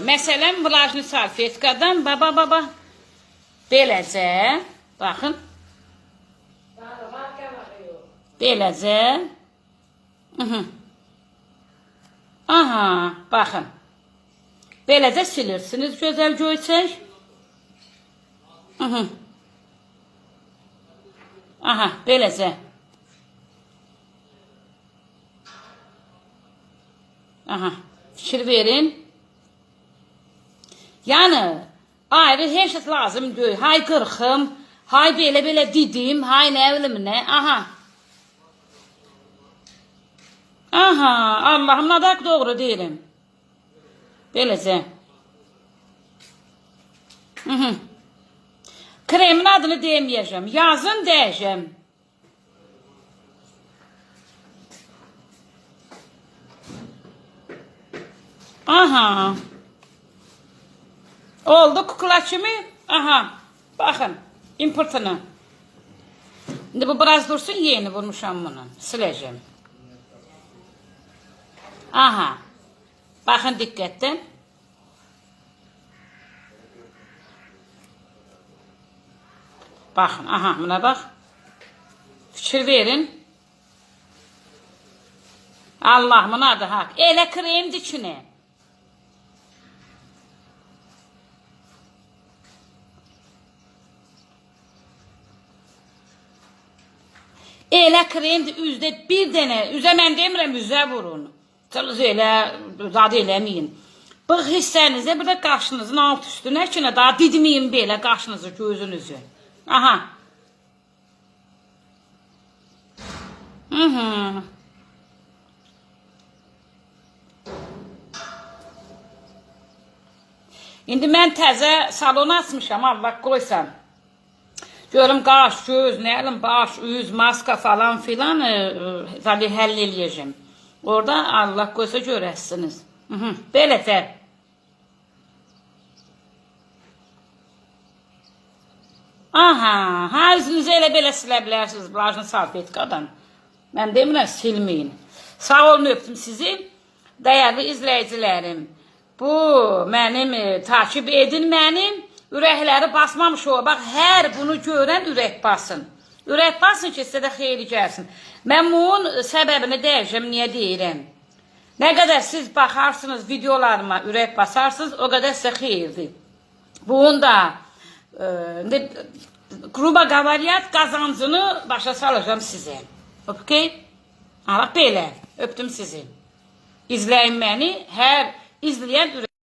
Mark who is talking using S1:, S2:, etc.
S1: Məsələn, vlajni salfetkadan baba baba beləcə, baxın. Beləcə. Aha, baxın. Beləcə silirsiniz gözəl göyçək. Aha, beləcə. Aha, fikir verin. Yəni, ayrı heç nə lazım deyil. Hay qırxım, hay belə-belə didim, hay nə bilim nə. Aha. Aha, Allahım nə da doğru deyirəm. Beləcə. Kremin adını deməyəcəm. Yazın deyəcəm. Aha. Oldu kukla kimi. Aha. Baxın. İmportunu. İndi bu biraz dursun, yeni vurmuşam bunu. Siləcəm. Aha. Baxın diqqətlə. Baxın, aha, buna bax. Fikir verin. Allah'ımın adı haqq. Elə kremdir ki nə? Elə kremdir üzdə bir dənə. Üzə mən demirəm, üzə vurun. Cılız elə, zad eləməyin. Bığ hissənizə, bir də qaşınızın alt üstünə ki, nə daha didməyin belə qaşınızı, gözünüzü. Aha. İndi mən təzə salon açmışam, Allah qoysan. Görüm qaş, göz, nə bilim, baş, üz, maska falan filan zali həll eləyəcəm. Orada Allah qoysa görəsiniz. Beləcə. Aha, ha üzünüzü elə belə silə bilərsiniz, vlajni salfetkadan. Mən demirəm, silməyin. Sağ olun, öpdüm sizi. Dəyərli izləyicilərim, bu mənim, takip edin mənim. Ürəkləri basmamış o. Bax, hər bunu görən ürək basın. Ürək basın ki, sizə də xeyri gəlsin. Mən bunun səbəbini deyəcəm, niyə deyirəm. Nə qədər siz baxarsınız videolarıma, ürək basarsınız, o qədər sizə xeyirdir. Bunun da gruba qavariyat qazancını başa salacağım sizə. Okey? Ha, bax belə. Öpdüm sizi. İzləyin məni. Hər izləyən ürək.